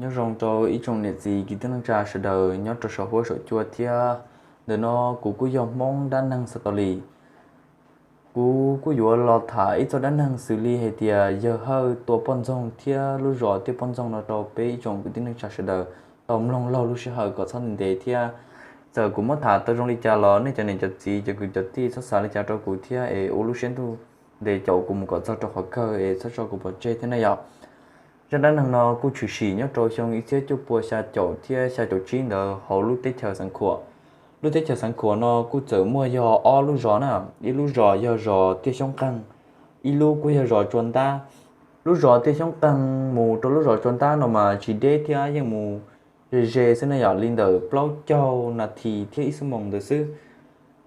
Nyob zoo rau ib tsoom niam txiv kwv tij neej tsa sawv daws nyob rau saum huab saum cua thiab. Ntawm no kuv kuj yog Hmoob dab neeg Xav Tos Lis. Kuv kuj yuav los tham ib txoj dab neeg xws li hais tias yawg Hawj tua poj ntxoog thiab lub zos Tiaj Poj Ntxoog no rau peb ib tsoom kwv tij neej tsa sawv daws tau mloog laug lub sij hawm kom txhob ntev ntev thiab. Txawm kuv muab tham tau zoo li cas los nej cov niam cov txiv cov kwv cov tij txhob xav li cas rau kuv thiab es ua lub siab ntuj ntev caum kuv mus kom txog rau qhov kawg es txhob tso kuv pov tseg thiab na yom. Zaj dab neeg no kuj tshwm sim nyob rau xyoo ib txhiab cuaj pua xya caum thiab xya caum tsib ntawd hauv lub teb chaws Xeev Khuam. Lub teb chaws Xeev Khuam no kuj txawm muaj yog ob lub zos na, ib lub zos yog zos Tiaj Xyoob Qeeg, ib lub kuj yog zos Tsua Ntab. Lub zos Tiaj Xyoob Qeeg mus rau lub zos Tsua Ntab no mas tsis deb thiab, yeej mus ze ze xwb na yom, li ntawm plaub caug nas this thiab ib xuab moos ntawd xwb.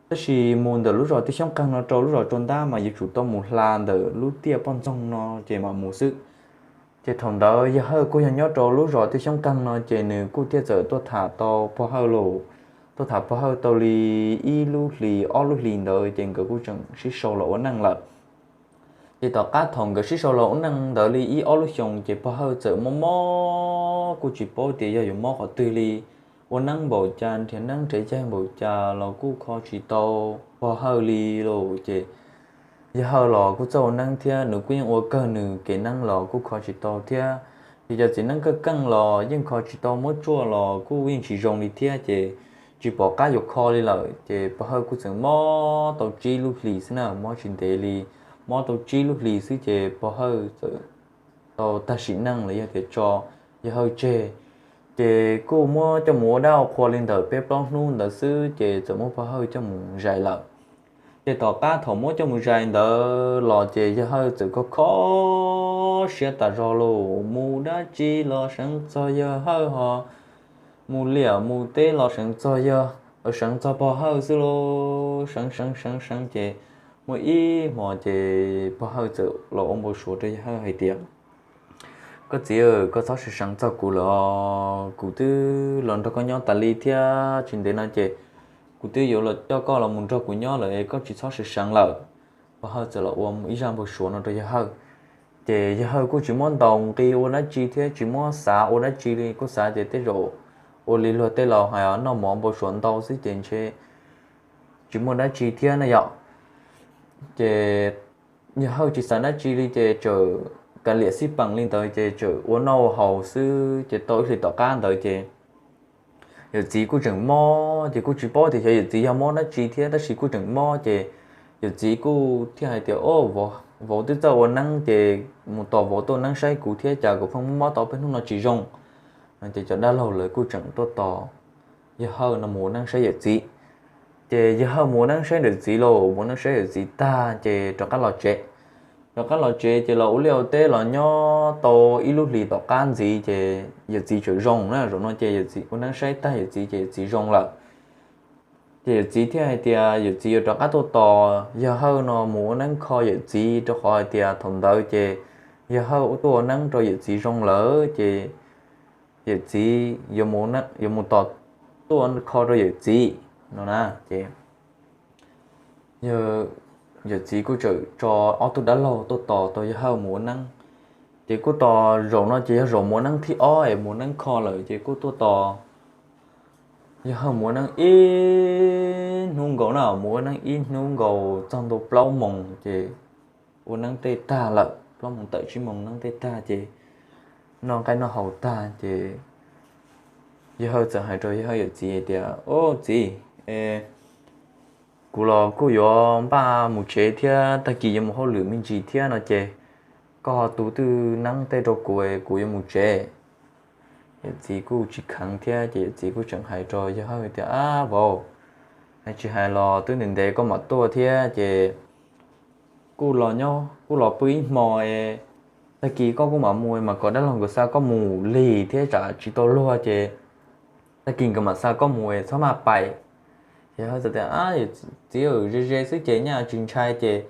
Tab sis mus ntawm lub zos Tiaj Xyoob Qeeg no rau lub zos Tsua Ntab mas yuav tsum tau mus hla ntawm lub Tiaj Poj Ntxoog no ces mam mus xwb. Ces thaum ntawd yawg Hawj kuj yog nyob rau lub zos Tiaj Xyoob Qeeg no ces nws kuj thiaj txawm tuaj tham tau pog Hawj los. Tuaj tham pog Hawj tau li ib lub hlis ob lub hlis ntawd ces nkawd kuj tseem sib sau los ua neej lawm. Ces tom qab thaum nkawd sib sau los ua neej ntawd li ib ob lub xyoos ces pog Hawj txawm mob mob kuj tsis paub tias yog yuav mob qhov twg li. Ua neeb npaum cas nrhiav neeb nrhiav yaig npaum cas los kuj kho tsis tau pog Hawj li lawm ces yawg Hawj los kuj txawj ua neeb thiab nws kuj yeej ua kawg nws kev neeb los kuj kho tsis tau thiab. Ces cov txiv neeb kawj keej los yeej kho tsis tau, muab tsuaj los kuj yeej tsis zoo li thiab ces tsis pom qab yuav kho li lawm ces pog Hawj kuj txawm mob tau tsib lub hlis xwb na, mob tsis ntev li, mob tau tsib lub hlis xwb ces pog Hawj txawm tau tag sim neej los yog tias tso yawg Hawj tseg. Ces kuj muab coj mus ua dab ua qhua li ntawm peb plaub hnub ntawd xwb ces txawm muab pog Hawj coj mus zais lawm. Ces tom qab thaum muab coj mus zais ntawd los ces yawg Hawj txawm kho kho siab tas zog los, mus dab tsi los seev txog yawg Hawj ho, mus liam mus teb los seev txog yawg, seev txog pog Hawj xwb los seev seev seev seev ces muaj ib hmo ces pog Hawj txawm los ua npau suav rau yawg Hawj hais tias, koj txiv, koj txhob seev seev txog kuv lawm os, kuv twb los nrog koj nyob tas li thiab tsis ntev no ces kuv twb yuav los coj koj los mus nrog kuv nyob lawm es koj tsis txhob seev seev lawm. Pog Hawj txawm los ua ib zaj npau suav no rau yawg Hawj. Ces yawg Hawj kuj tsis muab ntaus nqi ua dab tsi thiab tsis muab xav ua dab tsi li, kuj xav tias tej zaum ua li luag tej laus hais noj mov npau suav ntau xwb ces ntshe tsis muaj dab tsi thiab na yom. Ces yawg Hawj tsis xav dab tsi li ces txawm kav liam xij peem li ntawd ces txawm ua noj ua haus xwb ces tau ib hlis tom qab ntawd ces yawm txiv kuj tseem mob ces kuj tsis paub tias xyov yawm txiv yog mob dab tsi thiab tab sis kuj tseem mob ces yawm txiv kuj thiaj hais tias, o, vauv twb txawj ua neeb ces mus tos vauv tuaj neeb saib kuv thiab cas kuv pheej mob mob tau peb hnub no tsis zoo. Ces cov dab laug lawv kuj tseem tuaj tos yawg Hawj no mus ua neeb saib yawm txiv. Ces yawg Hawj mus ua neeb saib yawm txiv los mus ua neeb saib yawm txiv tag ces rov qab los tsev. Rov qab los tsev ces los ua liaj ua teb los nyob tau ib lub hlis tom qab ntxiv ces yawm txiv txawm zoo na, zaum no ces yawm txiv ua neeb saib tag yawm txiv ces yawm txiv zoo lawm. Ces yawm txiv thiaj hais tias yawm txiv yuav rov qab tuaj tos yawg Hawj no mus ua neeb kho yawm txiv rau qhov hais tias thaum ntawd ces yawg Hawj tuaj ua neeb rau yawm txiv zoo lawm ces yawm txiv yuav mus tos tuaj kho rau yawm txiv no na. Ces yawm txiv kuj txawm tso ob tug dab laug tuaj tos tau yawg Hawj mus ua neeb. Ces kuj tos zaum no ces yog zaum mus ua neeb thib ob es mus ua neeb kho lawm ces kuj tuaj tos yawg Hawj mus ua neeb ib hnub nkaus na, mus ua neeb ib hnub nkaus txog ntua plaub moos ces ua neeb tej tag lawm, plaub moos tawm tsib moos neeb tej tag ces noj nqaij noj haus tag ces yawg Hawj txawm hais rau yawg Hawj yawm txiv hais tias, o txiv, kuv los kuj yuav npaj mus tsev thiab tag kis yuav mus hauj lwm me ntsis thiab no ces koj ho tu twj neeb tej rau kuv, kuv yuav mus tsev. Yawm txiv kuj tsis kheev thiab ces yawm txiv kuj tseem hais rau yawg Hawj tias, ab vauv, tsis hais los twb ntev ntev koj mam tuaj thiab ces kuj los nyob kuj los pw ib hmo, tag kis koj kuj mam mus mas kom dab laug nkawd xa koj mus lig thiab tsam tsis tau luag ces tag kis nkawd mam xa koj mus txhob maj pais. Yawm txiv, ze ze xwb ces nyaj tsis ntshai ces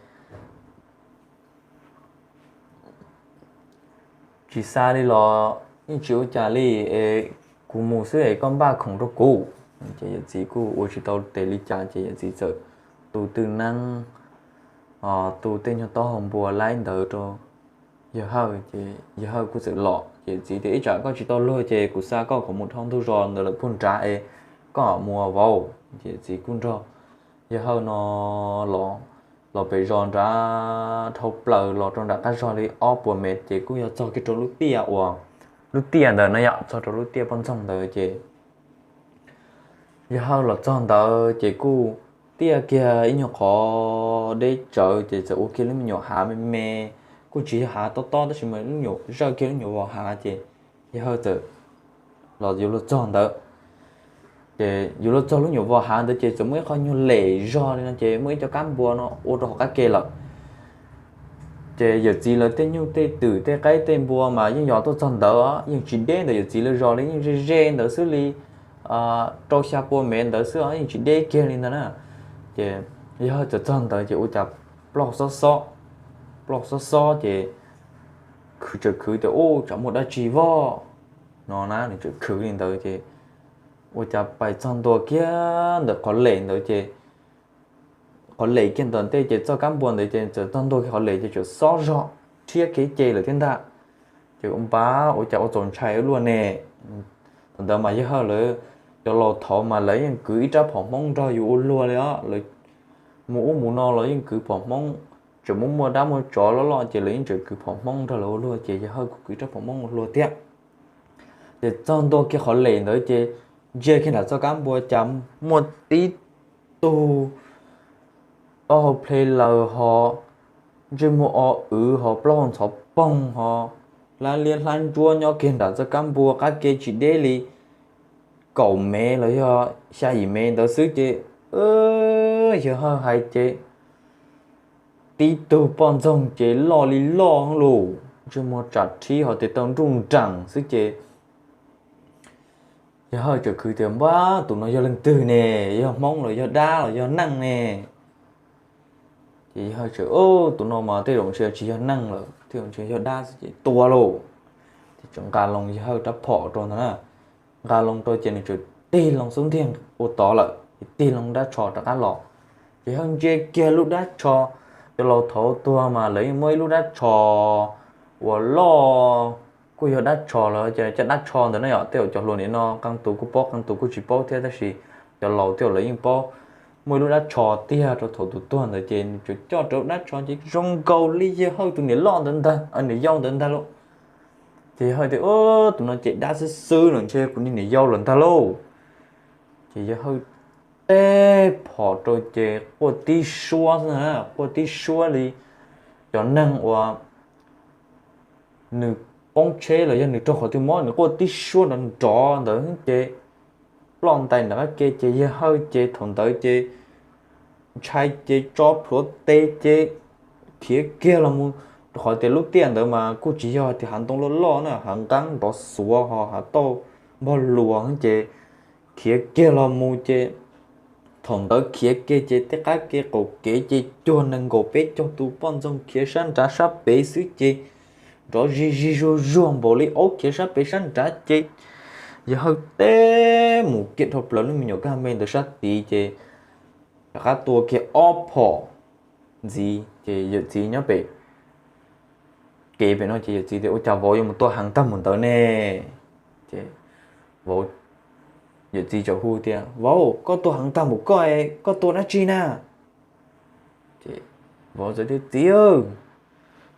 tsis xa li los yeej tsis ua cas li es kuv mus xwb es koj npaj khoom rau kuv. Ces yawm txiv kuj ua tsis tau tes li cas ces yawm txiv txawm tu twj neeb, tu tej nyuag taub hau npua laib ntawd rau yawg Hawj ces yawg Hawj kuj txawm los. Ces txiv tias, Ib tsam koj tsis tau luag ces kuv xa koj kom mus dhau ntug zos ntawd lawm puag nrad es koj mus vauv. Ces txiv kuj nrog yawg Hawj no los pem zos nrad dhau plaws los rau nram qab zog li ob puas mev ces kuj yog txog kiag rau lub tiaj uas, lub tiaj ntawd no yom, txog rau lub tiaj poj ntxoog ntawd ces yawg Hawj los txog ntawd ces kuj tiaj kiag ib nyuag qhov deb tsawv ces txawm ua kiag lub me nyuam hav me me, kuj tsis yog hav tob tob tab sis mas lub nyuam zawj kiag lub nyuam vos hav ces yawg Hawj txawm los yuav luag txog ntawd. Ces yuav luag txog lub nyuam vos hav ntawd ces txawm muaj ib qho nyuag lem zog li no ces muaj ib co kab npua no ua rau hauv qab ke lawm. Ces yawm txiv lawv tej nyuj tej twm tej qaib tej npua mas yeej yog tuaj txog ntawd, yeej tsis deb ntawm yawm txiv lawv zos li, yeej ze ze ntawd xwb li rau xya pua mev ntawd xwb, yeej tsis deb kiag li ntawd na. Ces yawg Hawj txawm txog ntawd ces ua cas ploj xob xob, ploj xob xob ces khwv tseem khwv tias, Ub, tsam muaj dab tsi voj, no na. Nws tseem khwv li ntawd ces ua cas pais txog ntua kiag ntawm qhov lem ntawd ces qhov lem kiag ntawm ntej ces txoj kab npua ntawd ces txawm txog ntua kiag qhov lem ces txawm xob zog rhiab kev ce lawm thiab ntag. Ces ua npab ua cas ua txaus ntshai ua luaj ne. Thaum ntawd mas yawg Hawj lawv cov laus thaud mas lawv yeej kwv ib rab phom Hmoob nrog yus ua luag li os, lawv mus ub mus no los yeej kwv phom Hmoob, tseem muaj muaj dab muaj tsov loj loj ces lawv yeej tseem kwv phom Hmoob nrog lawv ua luag ces yawg Hawj kuj kwv rab phom Hmoob ua luag thiab. Ces txog ntua kiag qhov lem ntawd ces ntsia kiag nram txoj kab npua cas muaj tib tug taub hau ple laws ho ntsej muag o wv ho plaub hau ntxhov poog ho hlab liab hlab ntsuab nyob kiag nram txoj kab npua qab ke tsis deb li kaum mev los yog xya yim mev ntawd xwb ces yawg Hawj hais ces tib tug poj ntxoog ces loj li loj lus, ntsej muag tsam rhib ho tes taw nruj nreem xwb ces yawg Hawj tseem khwv tias, Npab, tus no yog leej twg ne? Yog Hmoob los yog dab los yog neeg ne? Ces yawg Hawj tseem, Tus no mas tej zaum ntshe tsis yog neeg lawm, tej zaum ntshe yog dab xwb ces tua lauj. Ces tseem nqa loo yawg Hawj rab phom rau ntag na. Nqa loo rau ces nws tseem tig loo xub ntiag ua tod lawm ces tig loo dab tsho rov qab los. Ces yawg Hawj ntsia kiag lub dab tsho, cov laus thaud tuag mas lawv yeej muab ib lub dab tsho uas loj kuj yog dab tsho los cov dab tsho ntawd na yom, tej zaum cov hluas nim no qee tus kuj paub qee tus kuj tsis paub thiab tab sis cov laus tej zaum lawv yeej paub. Muaj ib lub dab tsho tiag rau thaum tus tuag ntawd ces nws tseem coj rau dab tsho ces zoo nkaus li yawg Hawj tus niam loj ntawd ntag, niam yau ntawd ntag lauj. Ces yawg Hawj tias, Tus no ces dab xwb xwb no ntshe kuv niag niam yau lawm ntag lauj. Ces yawg Hawj teb phom rau ces quaj tib suab xwb na, quaj tib suab li cov neeg uas nws poob tsheb los yog nws raug qhov twg mob nws quaj tib suab nrov nrov ntawd ces ploj ntais nram qab ke ces yawg Hawj ces thaum ntawd ces ntshai ces tso plhuav tes ces khiav kiag los mus, rau qhov tias lub tiaj ntawd mas kuj tsis yog tias hav ntoo loj loj na, hav nqeeb nrov xuav ho hav tauj npog luas ces khiav kiag los mus ces thaum ntawd khiav kiag ces tej qab ke qaum kev ces cuag nees nkaum peb caug tus poj ntxoog khiav sab nrad sab pem xwb ces nrov zig zig zuag zuag npaum li aub khiav sab pem sab nrad ces yawg Hawj teb mus kiag dhau plaws lub me nyuam kwj ha me ntawd sab tid ces rov qab tua kiag ob phom ntxiv ces yawm txiv nyob pem kev pem no ces yawm txiv tias, Ua cas vauv yuav mus tua heev tag mus ntawd ne? Ces vauv, yawm txiv txawm hu tias, Vauv, koj tua heev tag mus koj, koj tua dab tsi na? Ces vauv txawm tias, Txiv,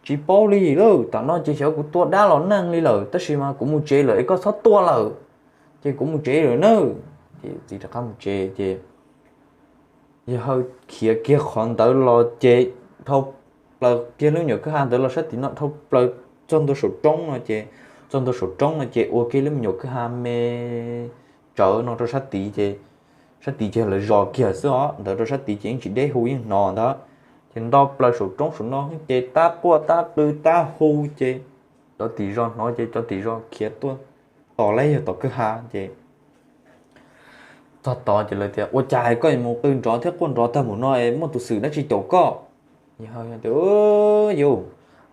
tsis paub li lawm, tam no ces xyov kuv tua dab los neeg li lawm tab sis mas kuv mus tsev lawm es koj txhob tua lawm, ces kuv mus tsev lawm na. Ces txiv rov qab mus tsev ces yawg Hawj khiav kiag qhov ntawd los ces dhau plaws kiag lub me nyuam kwj ha ntawd los sab tid no dhau plaws txog ntua saum roob no ces, txog ntua saum roob no ces ua kiag lub me nyuam kwj ha me tsawv no rau sab tid ces, sab tid ces lawv zos kiag xwb os, ntawd rau sab tid ces yeej tsis deb hu yeej hnov ntag. Ces nto plaws saum roob saum no ces tab quaj tab qw tab hu ces cov tim zos hnov ces cov tim zos khiav tuaj tos lawv yawg tom kwj ha ces txog tod ces lawv tias, Ua cas koj mus qw nrov thiab quaj nrov tag mus no es muaj tus xwm dab tsi caum koj? Yawg Hawj tias, Yus,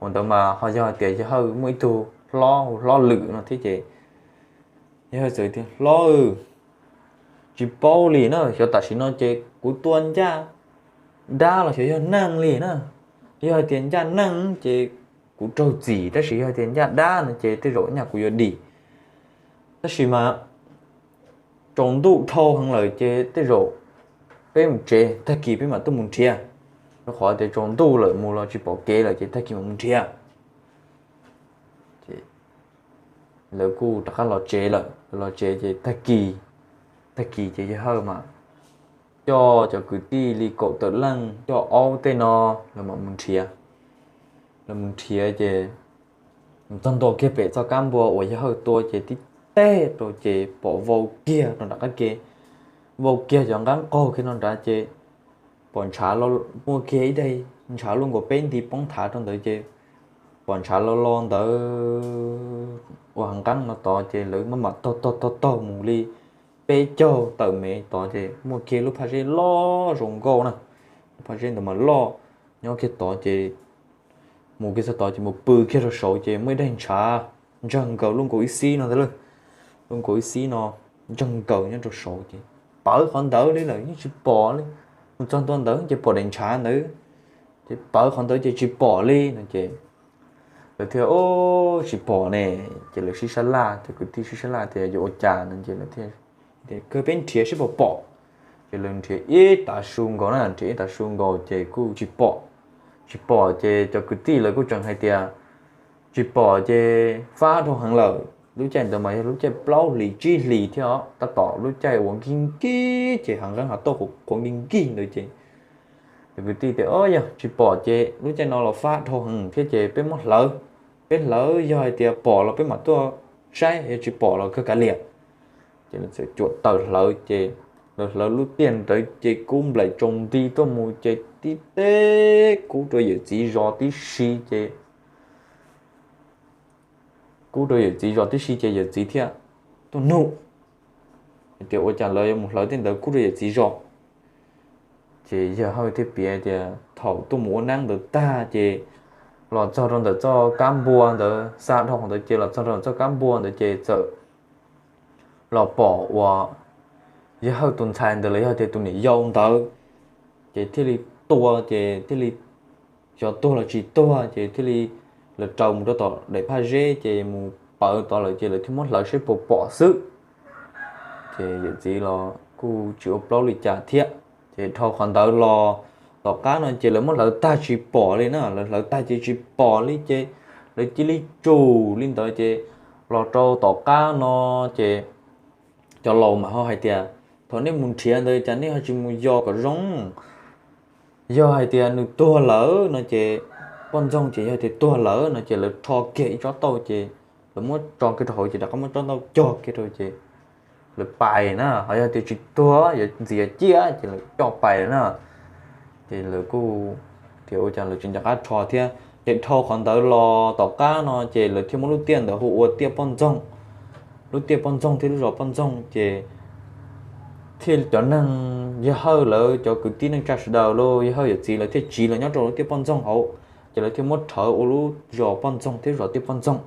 ua ntawd mas ho yog hais tias yawg Hawj muaj ib tug hlob hu Hlob Lwm no thiab ces yawg Hawj txawm tias, Hlob, tsis paub li na, xyov tam sim no ces kuv tua ncaj dab los xyov yog neeg li na. Yog hais tias ncaj neeg ces kuv raug txim, tab sis yog tias ncaj dab no ces tej zaum nyaj kuv yuav dim. Tab sis mas tsaus ntuj dhau heev lawm ces tej zaum peb mus tsev, tag kis peb mam tuaj mus nrhiav, rau qhov tias tsaus ntuj lawm mus los tsis pom kev lawm ces tag kis mam mus nrhiav. Lawv kuj rov qab los tsev lawm, los tsev ces tag kis, tag kis ces yawg Hawj mas coj cov kwv tij li kaum tawm leej coj aub tej no, lawv mam mus nrhiav. Lawv mus nrhiav ces txog ntua kiag pem txoj kab npua uas yawg Hawj tua ces tib teg rau ces pom vau kiag rau nram qab ke, vau kiag cov nqab qaug kiag no nrad ces pom ntshav, muaj kiag ib daim ntshav luaj nkaus peb nti poob thav rau ntawd ces pom ntshav lo lo ntawd ua hav nqeeb no tod ces lawv maj mam taug taug taug taug mus li peb caug tawm mev tod ces muaj kiag lub phaj zeb loj zoo nkauj na, lub phaj zeb ntawd mas loj, nyob kiag tod ces mus kiag txog tod ces mus pw kiag rau saud ces muaj ib daim ntshav ntseeg nkaus luaj nkaus ib xib no ntag lauj, luaj nkaus ib xib no ntseeg nkaus nyob rau saud ces pawv qhov ntawd li lawm yeej tsis pom li. Mus txog ntua ntawd ces pom daim ntshav ntawd ces pawv qhov ntawd ces tsis pom li no ces lawv thiaj, o, tsis pom ne. Ces lawv sib sab laj, cov kwv tij sib sab laj tias yuav ua cas no ces lawv thiaj, kawg peb nrhiav seb puas pom. Ces lawv nrhiav ib tav su nkaus na, nrhiav ib tav su nkaus ces kuj tsis pom. Tsis pom ces cov kwv tij lawv kuj tseem hais tias tsis pom ces fab dhau heev lawm. Lub caij ntawd mas yog lub caij plaub hlis tsib hlis thiab os, tab tom lub caij uas nkig nkig ces hav nqeeb hav tauj qhuav nkig nkig ntawd ces cov kwv tij tias, o, yog tsis pom ces lub caij no los fab dhau heev thiab ces peb muab hlawv. Peb hlawv yog hais tias pom los peb mam tuaj saib, yog tsis pom los kawg kav liam. Ces lawv txawm cuam taws hlawv ces lawv hlawv lub tiaj ntawd ces kub nplaim tsaus nti tuaj mus ces tib teg kub rau yawm txiv zos tib si ces kub rau yawm txiv zos tib si ces yawm txiv thiaj tuaj nug hais tias ua cas lawv yuav mus hlawv tej ntawd kub rau yawm txiv zos. Ces yawg Hawj thiaj piav tias thaum tuaj mus ua neeb ntawd tag ces los txog rau ntawm txoj kab npua ntawd, xa dhau ntawd ces los txog rau ntawm txoj kab npua ntawd ces txawm los pom uas yawg Hawj tus ntxhais ntawd los yog tias tus niam yau ntawd ces thiaj li tua ces thiaj li xyov tuag los tsis tuag ces thiaj li lawv raws mus rau tom daim phaj zeb ces mus pawv tod lawm ces lawv thiaj muab hlawv seb puas pom xwb. Ces yawm txiv los kuj tsis ua plaub li cas thiab. Ces dhau qhov ntawd los tom qab no ces lawv muab hlawv tag tsis pom li na, lawv hlawv tag ces tsis pom li ces lawv cia li tsum li ntawd ces los rau tom qab no ces cov laus mam ho hais tias thaum nej mus nrhiav ntawd cas nej ho tsis mus yos kom zoo. Yog hais tias nws tuag lawm no ces poj ntxoog ces yog tias tuag lawm no ces lawv rho kiag ib tsob tauj ces lawv muab tso kiag rau hauv ces rov qab muab tsob tauj cog kiag rau ces lawv pais na, ho yog tias tsis tuag yuav ntxias ciaj ces lawv coj pais lawm na. Ces lawv kuj tias ua cas lawv tsis nco qab rho thiab. Ces dhau qhov ntawd los tom qab no ces lawv thiaj muab lub tiaj ntawd hu ua tiaj poj ntxoog. Lub tiaj poj ntxoog thiab lub zos poj ntxoog ces thiaj cov neeg yawg Hawj lawv cov kwv tij neej tsa sawv daws los yawg Hawj yawm txiv lawv thiaj tsiv los nyob rau lub tiaj poj ntxoog hauv. Ces lawv thiaj muab rhawv ua lub zos poj ntxoog thiab zos tiaj poj ntxoog.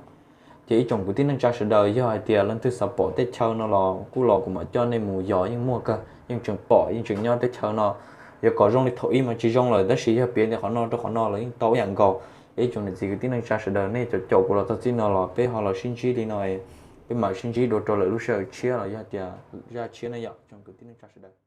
Ces ib tsoom kwv tij neej tsa sawv daws yog hais tias leej twg xav pom teb chaws no los kuj los kuv mam coj nej mus yos yeej muaj kawg, yeej tseem pom yeej tseem nyob teb chaws no. Yog kom zoo li thaum ub mas tsis zoo lawm tab sis yog piav tias qhov no rau qhov no los yeej tau ib yam nkaus. Ib tsoom niam txiv kwv tij neej tsa sawv daws nej cov caum kuv los txog txij no los peb ho los sib ntsib li no, peb mam sib ntsib dua rau lawm lub sij hawm tshiab los yog tias zaj tshiab na yom tsoom kwv tij neej tsa sawv daws.